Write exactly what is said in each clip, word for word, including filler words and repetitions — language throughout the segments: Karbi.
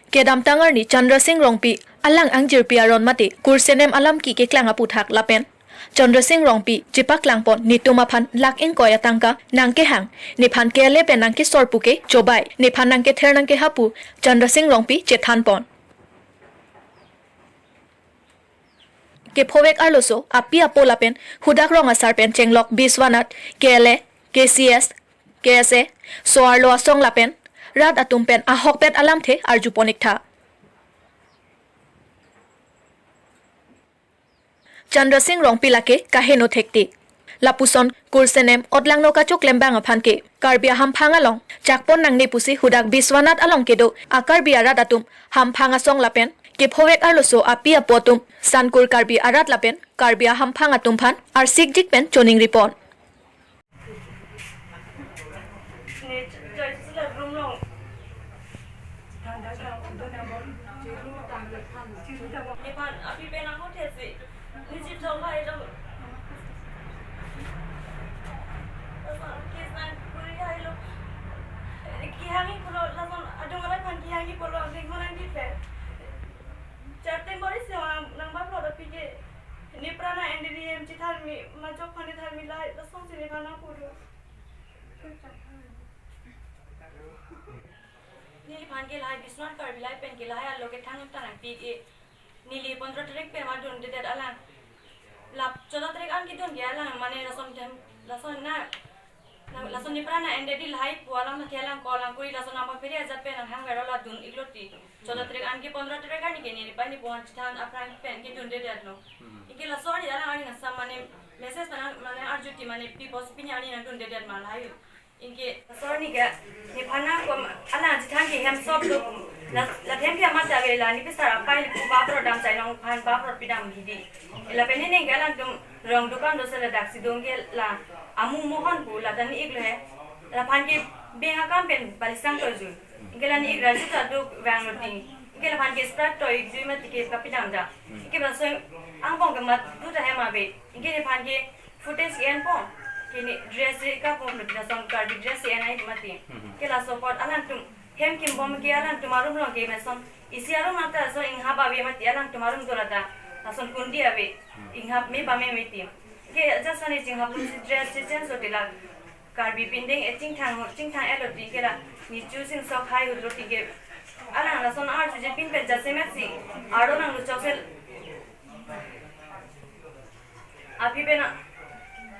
Kedamtang arni Chandra Singh Rongpi alang angjirpi aron mate kursenem alam ki keklang aputhak lapen Chandra Singh Rongpi chepaklangpon netum aphan lakh ingkoi atangka nangkehang, nephan kele pen nangkesor puke chobai, nephan nangkether nangkehap pu Chandra Singh Rongpi chethanpon. Kephovek arloso api apo lapen hudak rong asar pen chenglok Biswanath, K L A, K C S, K S A, so-arlo asong lapen rat atum pen ahokpet alamthe arjupon-iktha. Chandra Singh Rongpi lake kaheno thektik. Lapuson kursenem otlangno kachoklembang aphan ke Karbi ahamphang along chakpon nangne pusi hudak Biswanath along kedo a-Karbi arat atum hamphang asong lapen kephovek arloso api apo atum Sankur Karbi arat lapen Karbi ahamphang atum aphan arsikjik pen choningripon. Nephan api pen ahut hesi. Niji jolai lo. Lason case nangkuri hai lo. Kehangji pulo, lason adung arat aphan kehangji pulo, ning honang di pen. Charting bori sewa nang baplo api ke. Nepran na-en dei hem chethanmi, majok aphan chethanmi lahai, lasonsi nephan nangpu do. Neliphan ke lahai Biswanath Karbi lahai pen ke lahai alo kethang ta nangpi ke. Neli pondro tarik pen ma dundedet alang. Lap choda tarik an kedun ke alang mane lason jam, lason na, na, lason nepran na-en dei lahai pu alam ke alang ko alang kuri lason nangpaphere ajat pen nanghang vero la dun-iklo ti. Choda tarik an ke pondro tarik an ke neli pai nepo aphan chethan aphrang pen kedundedetlo. Hmm. Anke laso arni alang arni nasa mane message pen mane arju ti mane pi pusi pini arni nangdundedet ma lahai. Anke laso arni ke nephan nangkom alang chethan ke hem sop do. La, la hem ke amat ave la nepisar apai pu bapro dam chai nangphan bapro pidam hidi. Lapen nening ke alangtum rong dukan do sele daksi dong ke la amu mohon pu la ta ne-iklo he. Laphan ke beng akam pen balisang toijui. Anke la ne-ik raju ta do vanglo ti. Anke laphan ke Sprite toijui mati ke kapidam da. Anke laso angbong ke mat do ta hem ave. Anke nephan ke footage enpon. Ke ne dress re kapon lo, lason Karbi dress enai mati. Hmm. Ke laso apot alangtum hem kimbom ke alangtum arum along ke meson. Isi arum nang ta lason inghap ave mati alangtum arum dola ta. Lason kundi ave. Hmm. Inghap me pame mati. Ke just ani chinghap lo si dress change hote la. Karbi pindeng e chingthang, chingthang-etlo ti ke la. Necho singsok hai hutlo ti ke. Alang lason arju je pin pen jasemet si. Aro nanglo chokse. Api pen na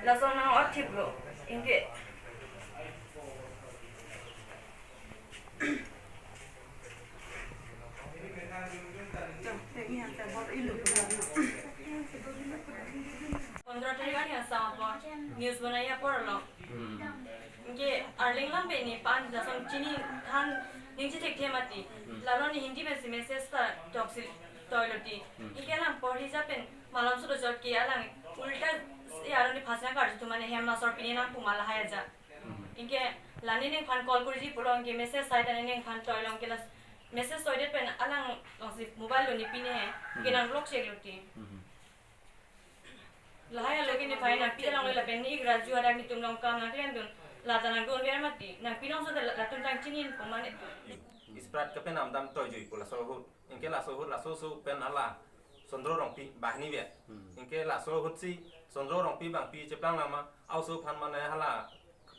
lason nang-ot thiplo. Anke. Pondro tarik an ya sama po. News bonai apor lo. Hmm. Anke arleng lam pen nephan lason chinithan ning chethekthe mati. Hmm. Lalo ne Hindi pensi message ta toksi toilo ti. Hmm. Anke alang porhi ja pen malom sudo jot ke alang ulta ya aro nephan si nangkarju tu mane hem asor pine nangpu ma lahai aja. Hmm. Anke la nening aphan call kuriji pulo anke message sai ta nening aphan toilo anke la message toidet pen alang alongsi mobile lo nepine he. Anke Hmm. nang block cheklo ti. Hmm. Lahai alo ke nephan nangpi along le lapen ne-ik raju hadak netum along kam nangklemdun. La ta nangdunver mati. Nangpi alongso ta la, latum tang chinine pu mane. Sprite kapenam dam toijui pu laso ahut. Anke laso ahut laso aso pen hala Sondro Rongpi banghini vet. Hmm. Anke laso ahut si Sondro Rongpi bangpi cheplang lama. Aoso aphan mane hala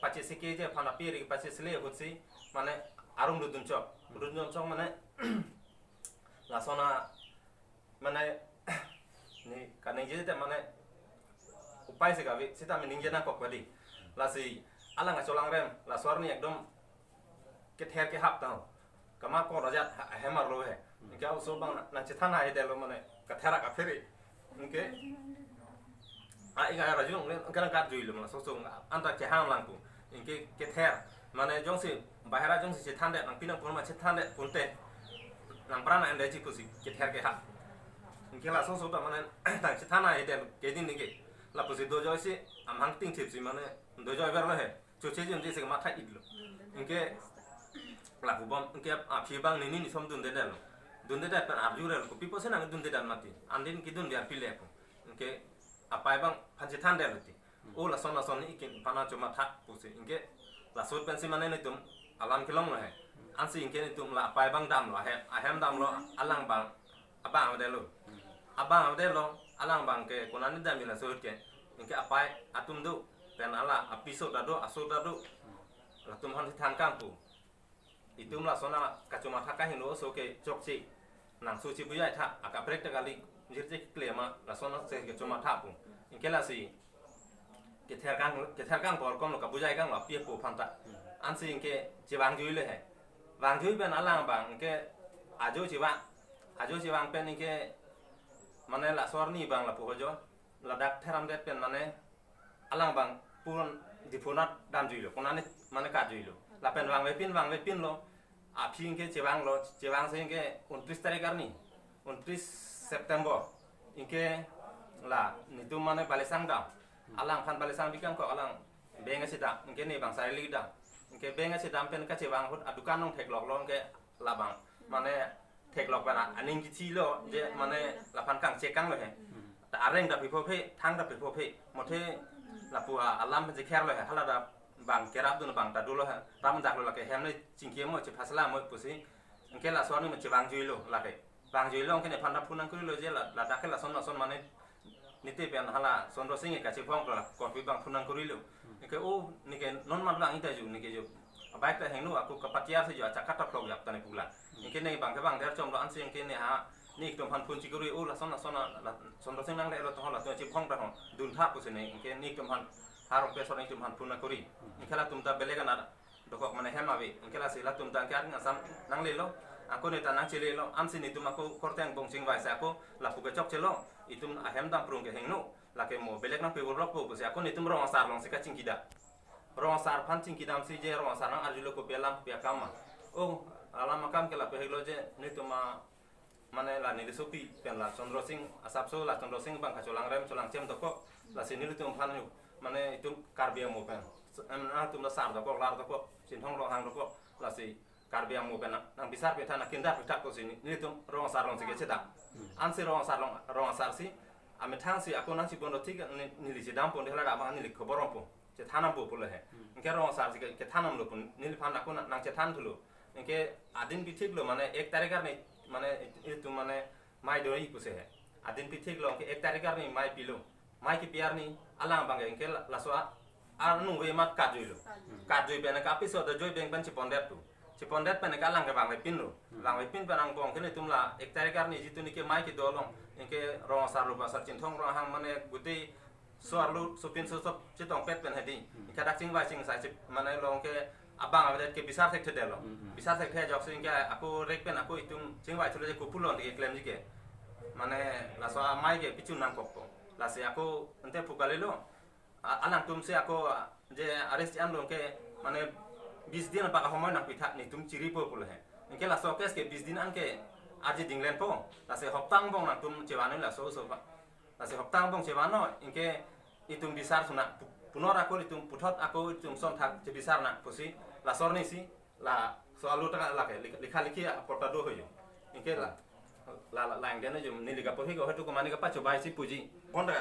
pachesike je aphan api ri pachesile ahut si mane arum dudun chok. Dudun chok mane lason a mane ne kaningje te mane upai si kave seta me ningje nangkok kali. Lasi alang acholangrem laso arni ekdom kether kehap tang. Kama ko rajat ha-, hem arlo he. Anke aoso abang nangchethan hai detlo mane kether kaphere. Anke a-ik arju anke nangkarjuilo mane laso aso anta kehang lang pu. Anke kether mane jongsi bahira jongsi chethandet nangpi nangpon ma chethandet pute nangpran na-en detji pusi kether kehap. Anke laso aso ta mane nangchethan hai det keding anke. Lapusi dojoisi amahang tingthipsi mane dojoi verlo he. Choche jun jisi matha-iklo. Anke lapu bom anke aphi abang nini nisom dundedetlo. Dundedet pen arjurelo kopi pusi nangdundedet mati. Andin kedun biar pile ko. Anke apai abang aphan chethandetlo ti. O lason lason ne-ik aphan chomatha pusi. Anke laso ahut pensi mane netum alam kelong lo he. Ansi ingke netum la apai abang damlo, ahem, ahem damlo, alang abang, abang avedet lo. Abang avedet lo, alang abang ke konani dam ila suhut ke. Ingke apai atum do, pen hala apiso ta do, aso ta do. Latum aphan si thangkang pu. Itum lason a kachomatha kahingno aso ke chokche. Nang suchi bujai tha, akaprek ta kali, jirje klema, lason a se kachomatha pu. Ingke lasi, ketherkang, ketherkang bor kom lo kabujai kang lo api apo aphan ta. Ansi ingke chevang jui le he. Vang jui pen alang abang ingke ajo chevang. Ajo chevang pen ingke mane laso arni abang lapu ho jo. Ladak theramdet pen mane alang abang pun Diphu anat dam jui lo. Konani mane kat jui lo. Lapen vangvepin, vangvepin lo. Aphi ingke chevang lo, chevang si ingke untris tarik arni. Untris September. Ingke la netum mane Balisang dam. Alang aphan Balisang bikang ko alang beng asi dam. Ingke ne bang sarili dam. Ingke beng asi dam pen kachevang ahut adukan along theklok lo ingke labang. Mane theklok pen aning kithi lo je mane laphan kangchek kang lo he. Ta areng ta pipo phe, thang ta pipo phe. Mothe lapu a alam je kher lo he. Hala ta bang kerap dun bang ta dolo he. Tam dak lo lake hem ne chingki mo che phasla mo pusi. Ingke laso arni mo chevang jui lo lake. Vang jui lo ingke nephan ta phun nangkuri lo je la, ladak ke lason lason mane nite pen hala Chandra Sing ke kachephong la korpi abang phun nangkuri lo. Ingke o neke non mat vang ita ju neke ju. Abike ta hingno ako kapatiar si ju achak katok lok yap tane pula. Ingke ne abang ke bang der chom lo ansi ingke ne ha ne itum aphan phun chikuri o lason lason la Chandra Sing nangle lo to latum chephong ta ho. Dun tha pusi ne ingke ne itum aphan harong pesor ne itum aphan phun nangkuri. Ingke latum ta belek anat dokok mane hem ave. Ingke lasi latum ta angke aring asam nangle lo. Ako ne ta nangchele lo. Ansi netum ako korte angbong chingvai si ako lapu ke chokche lo. Itum ahem dam prung ke hingno. Lake mo belek nangpi burlok po pusi ako netum rong asar along si kachingki dam. Rong asar aphan chingki dam si je rong asar nang arju lo kopi alam kopi akam ma. Oh, alam akam ke lapu hek lo je netum a mane la neli sopi pen la Chandra Sing asapso la Chandra Sing abang kacholang rem cholang chem dokok. Lasi nelitum aphan yu mane itum Karbi amo pen. Em, atum la sar dokok, lar dokok, Chinthong Ronghang dokok. Lasi Karbi amo pen nang, nang bisar pethan akinda petak ko si nelitum rong asar along si kechedam. Ansi rong asar along, rong asar si amethang si ako nangchibon do thik ne, neli chedam pon de hala abang neli khobor rompo. Chethan nangpo pulo he. Ingke rong asar si ke, kethan nanglo pun neliphan ako nang, nangchethan thulo. Ingke adin pithik lo mane ek tarik arni mane itum mane mai do-i pusi he. Adin pithik lo ingke ek tarik arni mai pilo. Mai kepi arni alang abang ke ingke la, laso a, arnu ve mat kat jui lo. Kat jui pen ke apiso ta jui beng pen chepondet tu. Chepondet pen ke alang ke vangvepin lo. Vangvepin pen angbong ke netum la ek tarik arni jitu neke mai kedo along. Ingke rong asar lo pasar Chinthong Ronghang mane gutei so arlo sopin so sop chetongpet pen hedi. Ingke dak chingvai chingsai chip mane along ke abang avedet ke bisar thekthedet lo. Bisar thekthe ajoksi ingke ako rek pen ako itum chingvai thulo je kopulon de klemji ke. Mane laso amai ke pichun nangkokpo. Lasi ako ante pu kalilo. A-, alangtum si ako, a, je arrest an along ke mane bis din apa kahomoi nangpitha netum chiripo pulo he. Ingke laso case ke bis din an ke arje dinglen po. Lasi hopta angbong nangtum chevan laso so pa. Lasi hopta angbong chevan no, ingke itum bisar suna pu-, punor ako itum puthot ako itum son thak chebisar nang pusi laso arni si laso alu ta lake likha, likha likhi aporta do hoyo. Ingke la, la, la, la ingden jo neli kapohi ko hetu ko mane kapachobai si puji. Konda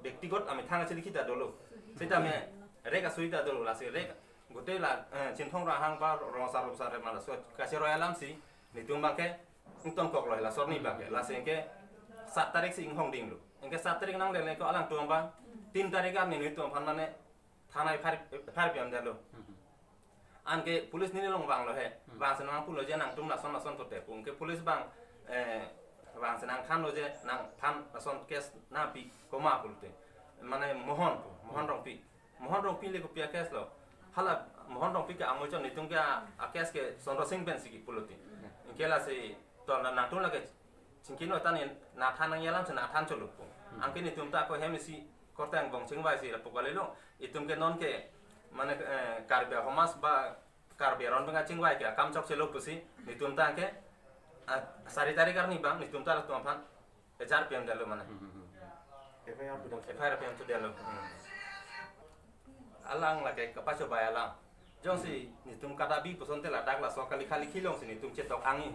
bektigot amethang si likhi ta dolo. Sitame rek asui ta dolo lasi rek gutei la, eh, Chinthong Ronghang pa rong asar rong asar mala so kacheroi alam si netum abang ke ingtongkok lo laso arni abang ke. Lasi ingke sat tarik si inghong ding lo. Ingke sat tarik nangle le ko alangtum abang tin tarik arni netum aphan mane thana F I R, F I R piam detlo. Anke police neli along vanglo he. Vang si nangpulo je nangtum lason lason pote pu. Ingke police abang, eh, vang si nangthanlo je nangphan lason case nangpi komat pulote. Mane Mohon pu, Mohon Rongpi. Mohon Rongpi le kopi a case lo. Hala Mohon Rongpi ke amo chon netum ke a, a case ke Chandra Sing pen si kipulote. Ingke lasi to na nangtum lake chingki no tan nangthan nangji alam si nangthan cholo pu. Angke netum ta ako hem si korte angbong chingvai si lapu kalilo. Itum ke non ke mane, eh, Karbi Homas ba Karbi aron abang chingvai ke akam chokche lo pusi netum ta ke, ah, sari tarik arni abang netum ta latum aphan ejar piam detlo mane. F I R piam detlo. Alang lake kapachobai alang. Jongsi netum kadabi puson te ladak laso kali kali kilong si netum chetok angi.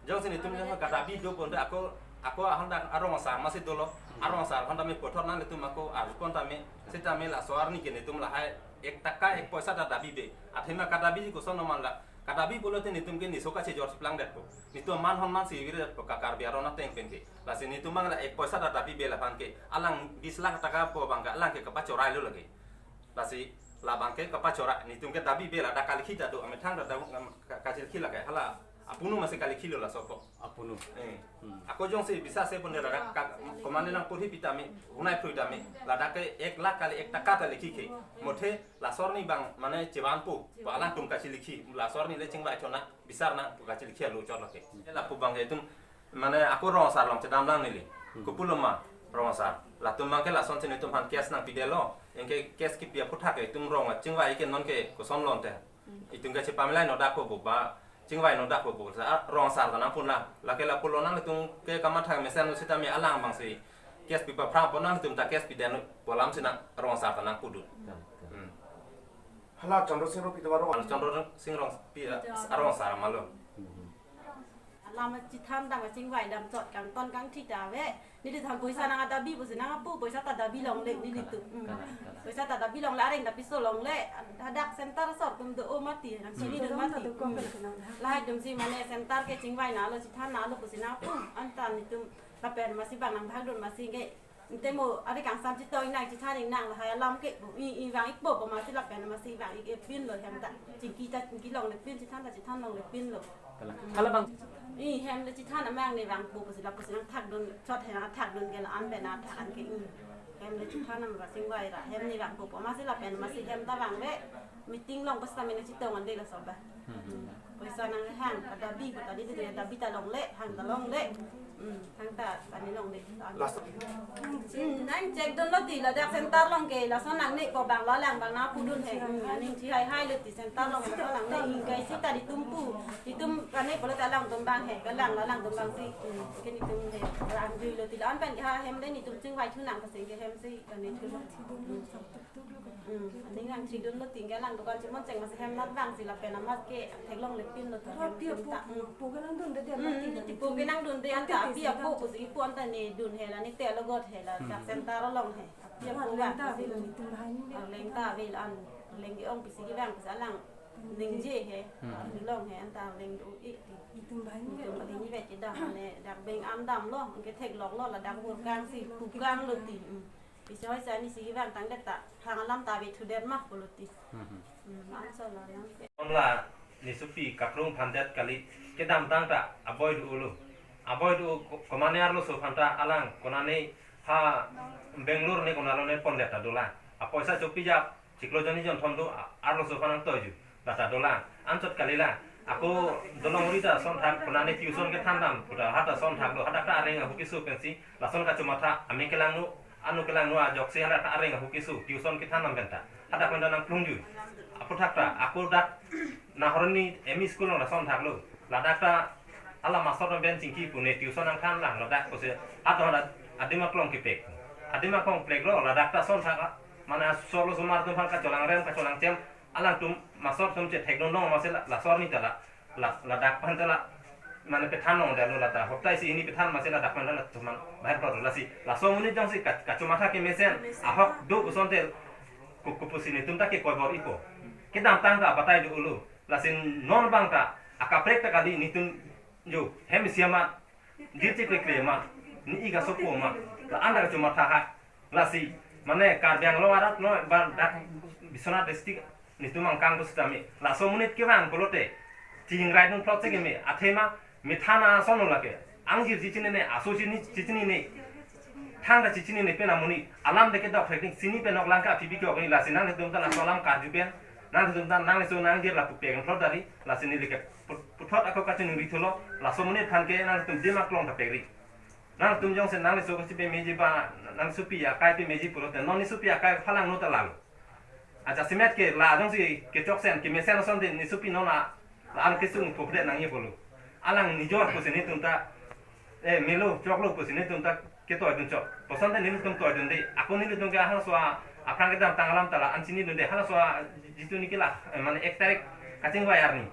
Jongsi netum jong kadabi do pon te ako, ako ahon dak arong asar masi dolo. Arong asar hon tame puthot nang netum ako arju pon tame. Sitame laso arni ke netum lahai Ek taka ek poisa ta dabi be. Athema kadabi koson oman la. Kadabi pulote netum ke neso kachejor chiplang detpo. Netum man honman si viri detpo ka Karbi aron ateng pen ke. Lasi netum abang la ek poisa ta dabi be lapen ke. Alang bis lakh taka po abang ke alang ke kapachoralo lake. Lasi labang ke kapachora netum ke dabi be ladak kaliki ta do amethang ta da ka- kachiliki lake. Hala apunu masi kalikilo laso po. Apunu. Eh. Hmm. Ako jongsi bisa se pon ladak ka- komane nangpurhi pitame, unai phrui tame, ladak ke ek lakh kali ek taka ta likhi ke. Mothe laso arni abang mane chevanpo, pu alangtum kachilikhi, laso arni le chingvai chona, bisar nang pu kachilikhi alo chot lake. Lapu abang ke itum mane ako rong asar along chedam lang neli. Hmm. Kopulo ma rong asar. Latum abang ke lasonsi netum aphan case nangpidetlo. Anke case kipi aphuthak ke itum rong chingvai ke non ke koson lonte. Itum ke chepamilai nodak po ba chingvai nodak po sa, ah, rong asar ta nangpun la. Lake lapulo nangtum ke kamatha mesen sitame alang abangsi case pipa phrang po nangtum ta case pidet pu alam si nang rong asar ta nangpudun. Hmm. Hala Chandra Singh Rongpi ta arong. Chandra Singh Rongpi, ah, rong asar ma lo. Alam chithan dam chingvai dam chot kangton kangthi ta ave. Nelitum poisa nang adabi pusi nang apu poisa ta dabi longle nelitum. Hmm. Kalang, kalang. Poisa ta dabi longle areng ta piso longle. Hadak center asor atum do-o mati nang chini do mati. Hmm. Lahai atum si mane center ke chingvai nalo chithan nalo pusi nang apu anta netum lapen masi abang nang bhagdun masi ke. Ante mo ari kangsam chitong nang chithan nang lahai alam ke bu i i vang ikpo po masi lapen masi vang ik epin lo hem ta. Chingki ta chingki longle pin chithan ta chithan longle pin lo. Kalang. Hala abang. I hem le chithan amang ne vangpo pusi lapusi nang thakdun chot he nang thakdun ke la-an pen nang thak an ke i. Hem le chithan am ba chingvai ra hem ne vangpo po masi lapen masi hem ta vang le meeting long pas ta mene chitong an de laso ba. Hmm. Poisa nang hang kadabi ko tadi de dabi ta longle hang ta longle. Hmm, hang ta kani longle. Last. Hmm, nang check dunlo ti ladak center along ke lason nangne ko abang lo alang abang nangpudun he. Hmm, aning chihai hai lo ti center along lason nangne ingkai si ta netum pu. Netum kane pulote alangtum abang he, kalang lo alangtum abang si. Hmm, ke netum he, rang jui lo ti la-an pen ke ha hem le netum chingvai thu nang kasi ke hem si kane thu lo. Hmm, aning nang chidunlo ti ke alang dukan chimon cheng masi hem nat abang si lapen amat ke theklongle pin lo ta hem tum ta. Hmm. Apo ke nangdunde de. Hmm, amat ti ti apo ke nangdunde anta api apo pusi ipo anta ne dun he la ne te alogot he la dak center along he. Api apo abang ta si. Arleng ta ave la-an. Arleng ke-ong pisi kevang pusi alang ningje he. Hmm. Arleng long he anta arleng do-i ti. Netum abang ne vet kedam ne dak beng an damlo ke theklonglo ladak burkang si pukang lo ti. Hmm. Pisi hoi sa ne si kevang tangdet ta hang alam ta ave thudet ma pulo ti. Hmm. Hmm, answer lo yang ke. Onla nesopi kaprong aphan det kali kedamtang ta aboi do-olo. Aboi do ko- komane arloso aphan ta alang konane ha Bangalore ne konalo ne pondet ta dolang. Apoisa chopi ja chiklo jonni jonthom do a- arloso aphan nangtoiju. Lata dolang. Anchot kali la. Ako dolong ri ta sonthak konane tuition kethan dam puta ha ta sonthak lo hadak ta areng ahu keso pensi lason kachomatha ame kelangno anu kelangno ajoksi hadak ta areng ahu keso tuition kethan dam pen ta hadak pen ta nangplungjui. Aphuthak ta ako dak Nahorni M E school along ta sonthak lo. Ladak ta hala mastor pen chingki pune tuition nangthan lang ladak pusi ha ta hadak adim aklong kepek. Adim aklong plek lo ladak ta sonthak mane asor lo osomar atum aphan kacholang rem kacholang chem alangtum mastor atum chethekdun long masi la- laso arni ta la la- ladak aphan ta la mane pethan longdetlo lata hopta isi hini pethan masi ladak aphan ta latum aphan bahir plot lasi laso amonit jongsi ka- kachomatha kemesen ahok do puson te ko- kopusi netum ta kekoi bor-ipo. Kedamtang ta batai do-olo lasi non abang ta akaprek ta kali netum jo hem isi amat jirchikrekre ma ni-i kasopo ma la-an ta kachomatha ha. Lasi mane Karbi Anglong arat lo ba dak Biswanath district netum angkang pusitame laso amonit kevang pulote chingrai dun plot si keme athema methang ason lo lake angjir chichinine aso chini chichinine thang ta chichinine pen amonit alam de kedok thek chini pen nok lang ka aphi bi ke ok lasi nangtum ta laso alam karju pen nangtum ta nangso nangjir lapu pek plot dari lasi neli ke put- puthot ako kachiningri thulo laso amonit aphan ke nangtum adim aklong ta pekri. Nangtum jongsi nangneso kachepame ji ba nangsopi akai pame ji pulote non nesopi akai phalangno ta lalo. Ajasemet ke la jongsi kechoksen kemesen ason de nesopi non a la-an kesung phopdet nangji pulo. Alang nijor pusi netum ta eh melo choklo pusi netum ta ketoidun chok. Puson te netum toidunde. Ako netum ke halaso a- aphrang kedamtang alam ta la-an chinidunde halaso a- jitu ni ke la eh, mane ek tarik kachingvai arni.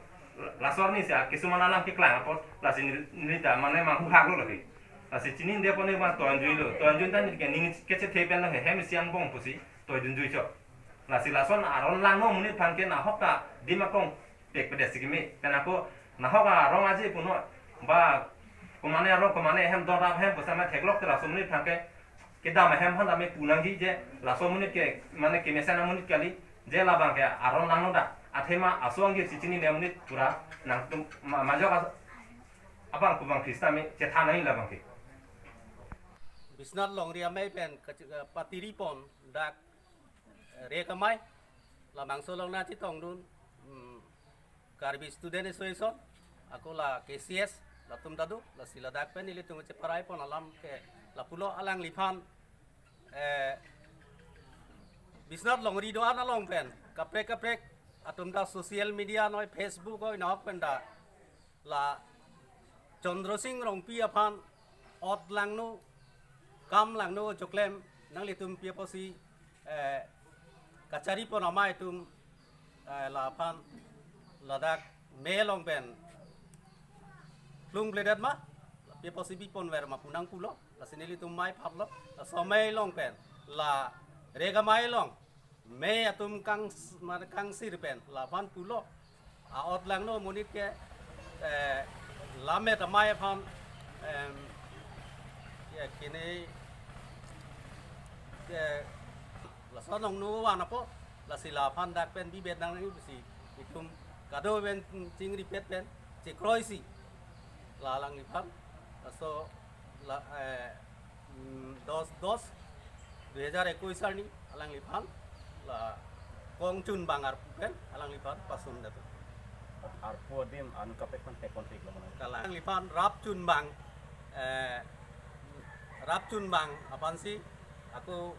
Laso arni si a- kisuman alam keklang apot lasi neli ta mane manghuhak lo lake. Lasi chinidunde apot ne ma toidunjuilo. Toidunjui ta ne ke neli kechethe pen lo he hem isi angbong pusi toidunjui chok. Lasi lason aron langno amonit aphan ke nahok ta adim akong pek pedet si keme. Pen ako nahok arong aje punon, ba komane arong komane ahem don rap ahem pusi ma theklok te laso amonit aphan ke kedam ahem aphan tame pu nangji je laso amonit ke mane kemesen amonit kali, je labang ke aron langno dak. Athema aso angjir si chinine amonit pura nangtum ma-, majok as-, abang kubang Krista me chethan nangji labang ke. Biswanath Longri amei pen kachi-, eh, patiri pon dak, eh, rek amei, labangso along nangchetongdun, hmm, Karbi Student Association, ako la K C S, latum ta do, lasi ladak pen ilitum cheparai pon alam ke lapulo. Alangliphan, eh, Biswanath Longri do-an along pen kaprek kaprek atum ta social media noi, Facebook oi, nahok pen ta la Chandra Sing Rongpi aphan ot langno, kam langno choklem nanglitum pi apotsi, eh, kachari pon amei atum, eh, laphan ladak mei along pen plung bledet ma, pi apotsi bi ponver ma pu nangpulo, lasi nelitum mei phaplo, laso amei along pen, la rek amei along mei atum kang, mane kangsir pen laphan pulo. A-ot langno amonit ke, eh, lammet amei aphan, em, ya kini, ya, laso nong nu wan apo, lasi laphan dak pen bibet nang nang si itum kado pen chingripet pen chekroisi la alangliphan, laso la, eh, mm, dos dos dui hajar ekuis arni alangliphan la kongchunbang arpu pen alangliphan pasun datu. Arpu adim an kaprek aphan tekon tik lo mana? Kalang alangliphan rapchunbang, eh, rapchunbang aphansi ako,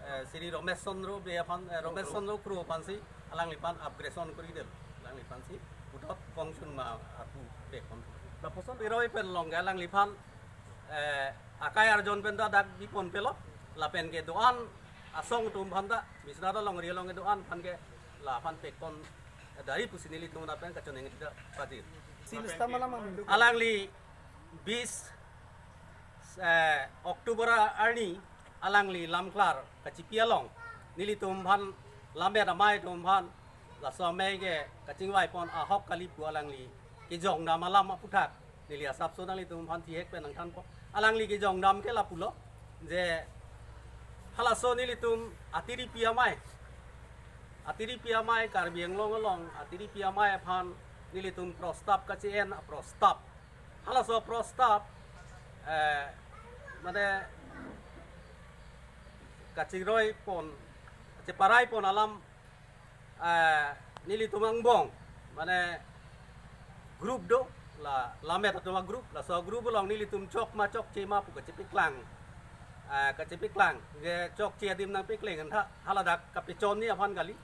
eh, Sri Romesh Chandra Bey aphan, eh, Romesh Chandra Kro aphansi alangliphan upgradation kori del. Alangliphansi puthot kongchunbang arpu tekon. Lapuson piroi pen along ke alangliphan, eh, akai arjon pen ta dak bipon pelo, lapen ke do-an asong atum aphan ta, Biswanath Longri along ke do-an aphan ke laphan pekpon dari pusi nelitum aphan kachoneng ta pajir. Alangli bis, eh, October arni alangli lamklar kachipi along nelitum aphan, lammet amei atum aphan, laso amei ke kachingvai pon ahok kali pu alangli kejongdam alam aputhak neli asapso nanglitum aphan thihek pen nangthanpo. Alangli kejongdam ke lapulo je halaso nelitum atiripi amei, atiripi amei, Karbi Anglong along atiripi amei aphan nelitum prostap kachi-en aprostap. Halaso prostap, eh, mane kachiroi pon, cheparai pon alam, eh, nelitum angbong, mane group do, la lammet atum agroup, laso group along nelitum chok ma chokche ma pu kachepeklang, eh, kachepeklang, je chokche adim nangpeklang an tha, haladak kapechon ni aphan kali,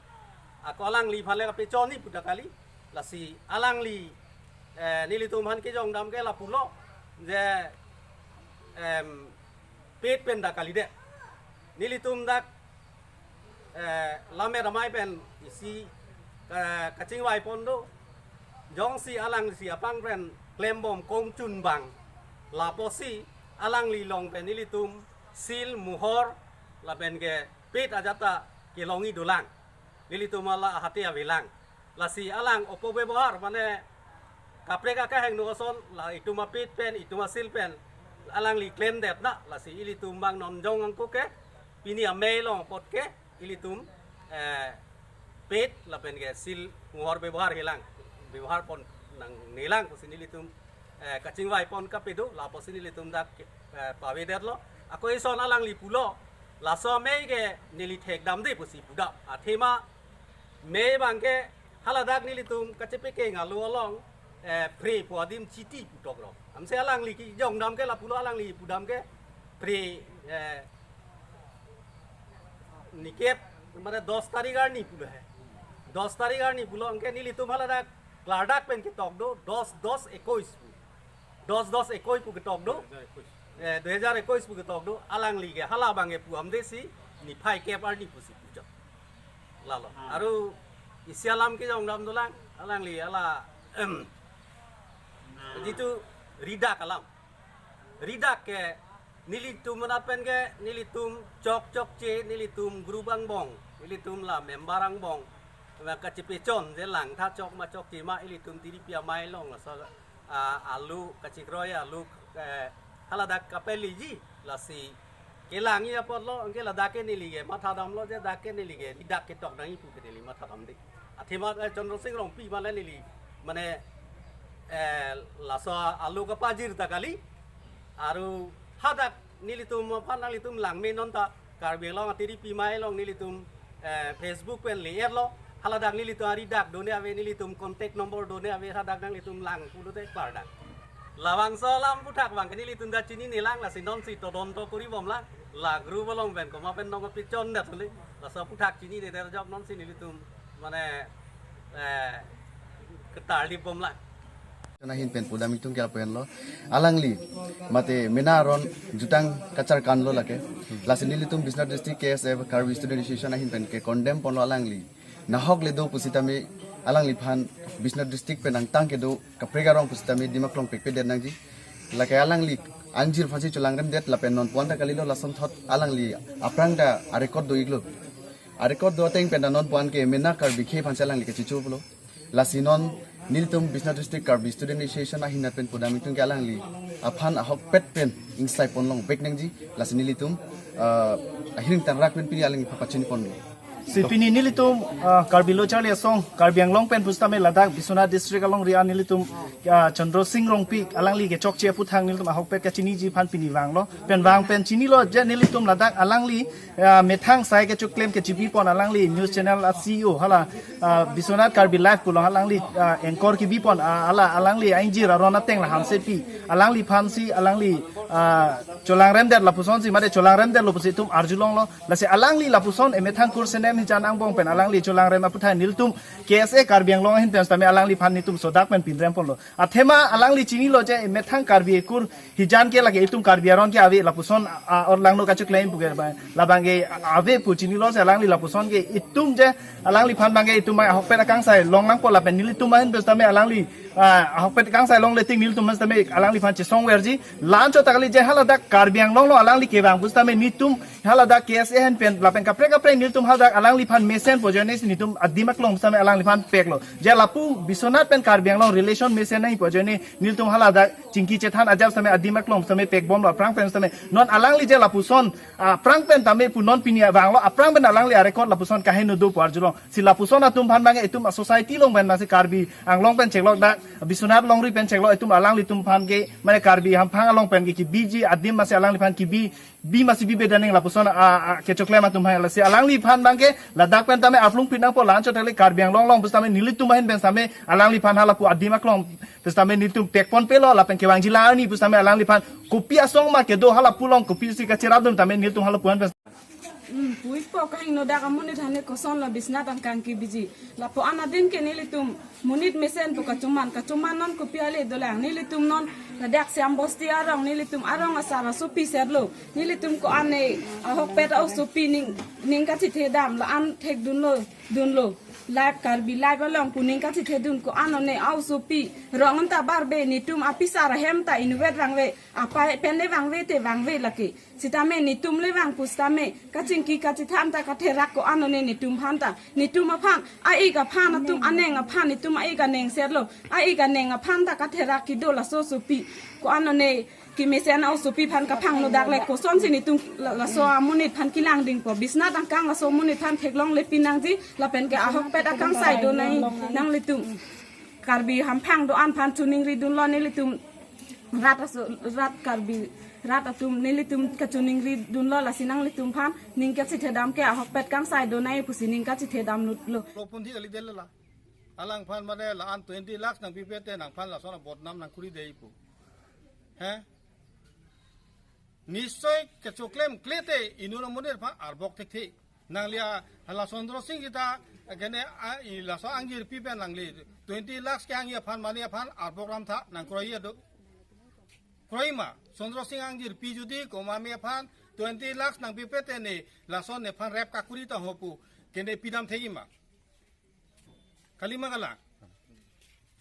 ako alangliphan le kapechon ni pu ta kali, lasi alangli, eh, nelitum aphan kejongdam ke lapulo, je, em, pet pen ta kalidet. Nelitum dak, eh, lammet amei pen isi, eh, kachingvai pon do. Jongsi alangsi apang pen klembom kongchunbang, lapusi alangli along pen nelitum sil mohor lapen ke pet ajat ta kelongji dolang. Nelitum hala ahati avelang. Lasi alang opobebohar, mane kaprek akehingno ason, la itum apet pen, itum asil pen alangli klemdet na, lasi ilitum abang non jong angko ke, pini amei along apot ke ilitum, eh, pet lapen ke sil mohor bebohar helang, bebohar pon nangnelang pusi nelitum, eh, kachingvai pon kapedo, lapusi nelitum dak, eh, pavedetlo. Ako ison alangli pulo, laso amei ke neli thekdamde pusi pudam. Athema amei abang ke haladak nelitum kachepekeng alo along, eh, phre pu adim chiti pu toklo. Ansi alangli kejongdam ke lapulo, alangli pudam ke phre, eh, nikep, mane dos tarik arni pulo he. Dos tarik arni pulo anke nelitum haladak klardak pen ketok do, dos dos ekuis pu. Dos dos ekuis pu ketok do. Eh, dui hajar ekuis pu ketok do. Alangli ke hala abang ke pu amde si niphai kep arni pusi puchot. Lalo. Ah. Aru isi alam kejongdam dolang, alangli hala, em, jitu ridak alam. Ridak ke nelitum anat pen ke nelitum chok chokche, nelitum group angbong, Ilitum la member angbong, la kachipechon je langtha chok ma chokche ma, ilitum tiripi amei along laso, ah, alu kachikroi alu, eh, haladak kapeliji, lasi kelangji apotlo, anke ladak ke neli ke mathadamlo je dak ke neli ke dak ketok nangji pu ke neli mathadamde. Athema, eh, Chandra Sing Rongpi male neli, mane, eh, laso alu kapajir ta kali, aru hadak nelitum aphan nanglitum langme non ta, Karbi Anglong atiripi amei along nelitum, eh, Facebook pen le-etlo, haladak nelitum ari dak done ave, nelitum contact number done ave, hadak nanglitum lang pulote klardak. Labangso alam aphuthak abang ke nelitum ta chinine lang, lasi nonsi todonto kori bomlang, la group along pen komat pen nong pechon dat le, laso aphuthak chinine derjok nonsi nelitum mane, eh, ketarlip bomlang. Ahin pen pudam itum ke apo henlo. Alangli mate mena aron jutang kacharkanlo lake. Lasi nelitum Biswanath District K S F, Karbi Student Association ahin pen ke condemn ponlo alangli. Nahok le do pusitame alangliphan Biswanath District pen angtang kedo kaprek arong pusitame adim aklong pekpedet nangji. Lake alangli angjir aphansi cholangremdet lapen non puan ta kalilo, lasonthot alangli aphrang ta arecord do-iklo. Arecord do ateng pen ta non puan ke mena Karbi akhei aphansi alangli kachicho pulo. Lasi non nelitum Biswanath District Karbi Student Association ahin pen pudam itum ke alangli aphan ahokpet pen ingsai pon longvek nangji, lasi nelitum, ah, ahiring tangrak pen pini alangliphan pachini ponlo. Si pini nelitum, ah, Karbi Lo Charli Asong, Karbi Anglong pen pusitame ladak Biswanath District alongri an nelitum, ah, Chandra Sing Rongpi alangli kechokche aphuthak nelitum ahokpet kachiniji aphan pini vanglo. Pen vang pen chinilo je nelitum ladak alangli, ah, methang asai kechoklem kechibi pon alangli news channel a C E O hala, ah, Biswanath Karbi Live pu along alangli, ah, anchor kebi pon, ah, hala alangli angjir aron ateng la hamse pi. Alangliphansi alangli, ah, cholangremdet lapusonsi mate cholangremdetlo pusi itum arjulonglo. Lasi alangli lapuson emethang kursenem hijan angbong pen alangli cholangrem aphuthak nelitum K S A Karbi Anglong ahin pen sitame alangliphan nelitum sodak pen pinrem ponlo. Athema alangli chinilo je emethang Karbi ekur hijan ke lake itum Karbi aron ke ave lapuson, ah, orlangno kachoklem pu ke ba, labang ke ave pu chinilo si alangli lapuson ke itum je alangliphan abang ke itum ahokpet akangsai longnangpo lapen nelitum ahin pen sitame alangli, ah, ahokpet akangsai longle tik nelitum pen sitame alangliphan chesongverji. La-anchot ta kali je haladak Karbi Anglong along alangli kevang pusitame nelitum haladak K S A ahin pen lapen kaprek kaprek nelitum haladak alangliphan mesen pu ajoine si nelitum adim aklong sitame alangliphan peklo. Je lapu Biswanath pen Karbi Anglong relation mesen nangji pu ajoine nelitum haladak chingki chethan ajat sitame adim aklong sitame pekbomlo, aphrang pen sitame. Non alangli je lapuson, ah, aphrang pen tame pu non pini vanglo, aphrang pen alangli arecord lapuson kaheno do pu arjulong. Si lapuson atum aphan abang ke itum a-society along pen masi Karbi Anglong pen cheklo dak, Biswanath longri pen cheklo itum alanglitum aphan ke, mane Karbi hamphang along pen ke kebiji adim masi alangliphan kebi, bi masi bibe daning lapuson a, a, kechoklem atum hai lasi alangliphan abang ke ladak pen tame arplung pinangpo, la-anchot ta kali Karbi Anglong along pusitame nelitum ahin pen sitame alangliphan halapu adim aklong pusitame nelitum pekponpelo lapen kevangji la arni pusitame alangliphan kopi asong ma kedo halapu along kopisi kacherapdun tame nelitum halapu an pen. Hmm, puipo kahingno dak amonit aphan ne kosonlo Biswanath angkang kebiji. Lapu-an adim ke nelitum monit mesen pu kachoman, kachoman non kopi ale dolang. Nelitum non ladak Siam Bosti arong, nelitum arong asar asopi serlo. Nelitum ko-an ne ahokpet a-osopi ning, ning kachithedam la-an thekdunlo, dunlo. Live Karbi Live along pu ning kachithedun ko-an one a-osopi. Rong anta barbe, netum apisar ahem ta inutvet vangve, apai pen le vangve te vangve lake. Sitame netum le vang pusitame kachingki kachithan ta katherak ko-an one netum aphan ta. Netum aphan, a-ik aphan atum aneng aphan, netum a-ik aneng serlo. A-ik aneng aphan ta katherak kedo laso osopi. Ko-an one kemesen a-osopi aphan kaphangno dak le kosonsi netum la, laso amonit aphan kelang dingpo. Biswanath angkang laso amonit aphan theklongle pinangji lapen ke ahokpet akangsai do nai nanglitum. Karbi hamphang do-an aphan choningridunlo nelitum rat aso, rat Karbi, rat atum nelitum kachoningridunlo lasi nanglitum aphan ning kachithedam ke ahokpet kangsai do nai pusi ning kachithedamlo. Lo pun thi kali dela la. Alangphan mane la-an twenty lakhs nangpipe te nangphan lason abodnam nangkuri dei pu. He? Nischoi kechoklem kle te inut amonit aphan arbok thekthe. Nangli a hala Chandra Sing kita kene a, i laso angjirpi pen nangli twenty lakhs kehangji aphan mane aphan arbok ram tha nangkroi do. Kroi ma, Chandra Sing angjirpi jodi komat me aphan twenty lakhs nangpipe te ne lason nephan rep kakuri ta ho pu kene pidam thekji ma. Kali ma kalang.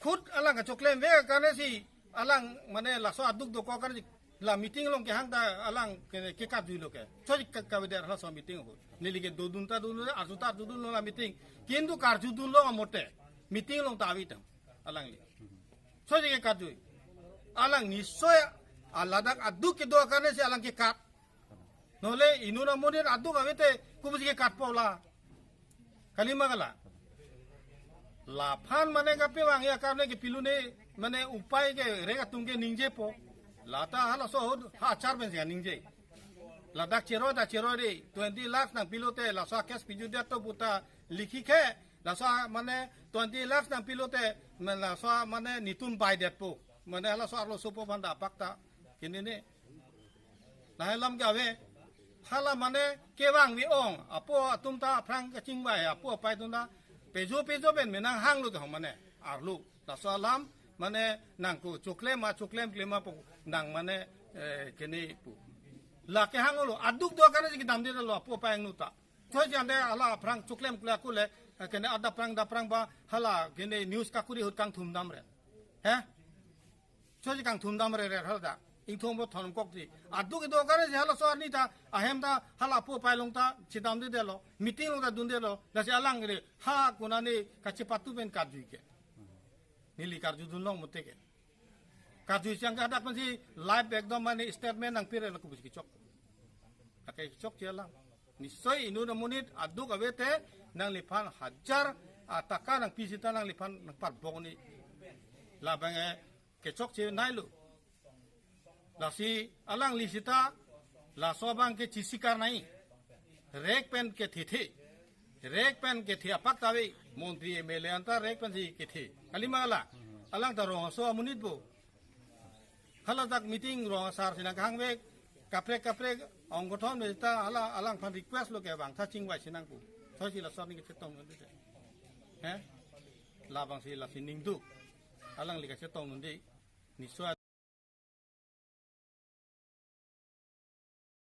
Khut alang kachoklem ve karne si alang mane laso aduk dokok karne si La meeting along kehang ta alang ke, ke karjuilo ke. Choi ka, kavedet halaso meeting ahut. Neli ke dodun ta dodun, arju ta arjudunlo la meeting. Kintu karjudunlo amote. Meeting along ta ave tang. Alangli. Choi ke karjui. Alang nisoy a ladak aduk kedo akarne si alang kekat. Nole inut amonit aduk ave te kopusi kekatpo la. Kalima kala. Laphan mane kapevang ya karne kepilune mane upai ke rek atum ke ningjepo. Lata halaso ahut ha achar pensi ningje. Ladak cheroi ta cheroi de twenty lakhs nangpilote laso case piju det to puta likhi ke laso mane twenty lakhs nangpilote mane laso mane netum baidetpo. Mane halaso arlosopo aphan ta apak ta. Kini ne. Lahai alam ke ave. Hala mane kevang vi ong. Apo atum ta aphrang kachingvai. Apo apai atum ta. Pejo pejo pen menang hanglo ta mane. Arlo. Laso alam mane nangko choklem ma choklem klem ma po nang mane eh, kene pu. La kehanglo. Aduk do akarne si kedamdetlo apo apai angno ta. Choi jande hala aphrang choklem kle akule eh, kene ada aphrang da aphrang ba hala kene news kakuri ahut kangthum damre. He? Choi kangthum damre re hala da. Ingthum bo thonkok di. Aduk kedo akarne si halaso arni ta ahem ta hala apo apai along ta chedamdetlo. Meeting along ta dundetlo. Lasi alang re ha konane kachepatu pen karjui ke. Neli karjudunlong amote ke. Karjui siang ke hadak pensi live ekdom mane statement nangpire la kopusi kechok. Lake kechokche alang. Nisoy inut amonit aduk ave te nangliphan hajar ataka nangpi sita nangliphan nangparbong ni. Labang eh kechokche nailo. Lasi alangli sita laso abang ke chesikar nai. Rek pen kethethe. Rek pen kethe apak ta ave. Montri M L A anta rek pensi kethe. Kalima kala. Alang ta rong aso amonit bo. Hala dak meeting rong asar si nangkehang vek. Kaprek kaprek ongkothon me ta hala alangphan request lo ke bang tha chingvai si nangpu. Choi si laso arni kachetong nangdite. He? Labangsi lasi ningduk. Alangli kachetong nangdi. Nisoy